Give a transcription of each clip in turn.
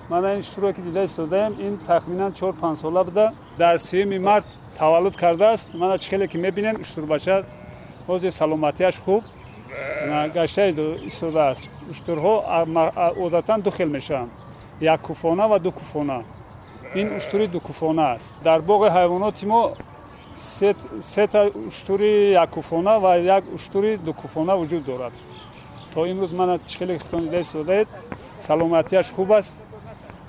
Мана ин шутуре ки дида истодаем, ин тахминан 4-5 сола буда, дар 3 март таваллуд кардааст. Мана чӣ хеле ки мебинем, уштурбача ҳозир саломатиаш хуб гашта истодааст. Уштурҳо одатан ду хел мешаванд: яккуфона ва дукуфона. Ин уштури дукуфона аст. Дар боғи ҳайвоноти мо сета уштури яккуфона ва як уштури дукуфона вуҷуд дорад. То имрӯз мана чӣ хеле хитон дида истодаед, саломатиаш хуб аст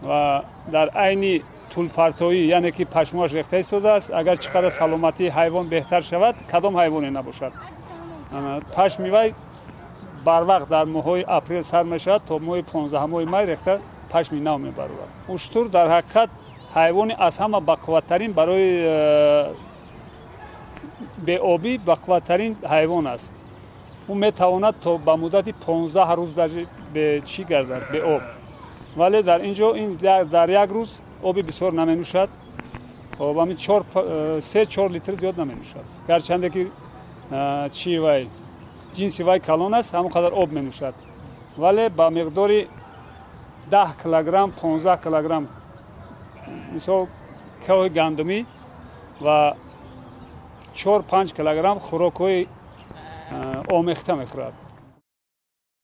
ва дар айни тӯлпартоӣ, яъне ки пашмоаш рехта истодааст. Агар чӣ қадар саломатии ҳайвон беҳтар шавад, кадом ҳайвоне набошад, пашми вай барвақт дар моҳҳои апрел сар мешавад, то моҳи 15 май рехта пашми нав мебарорад. Уштур дар ҳақиқат ҳайвони аз ҳама бақувваттарин, барои беобӣ бақувваттарин ҳайвон аст. Ӯ метавонад то ба муддати 15 рӯз даже чӣ гардад беоб, вале дар ин ҷо ин дар як рӯз оби бисёр наменӯшад. Ами 3-4 литр зиёд наменӯшад. Гарчанде ки чи вай ҷинси вай калон аст, ҳамон қадар об менӯшад, вале ба миқдори 10 килограмм, 15 килограмм, мисол, кӯҳи гандумӣ ва 4-5 килограмм хӯрокҳои омехта мехӯрад.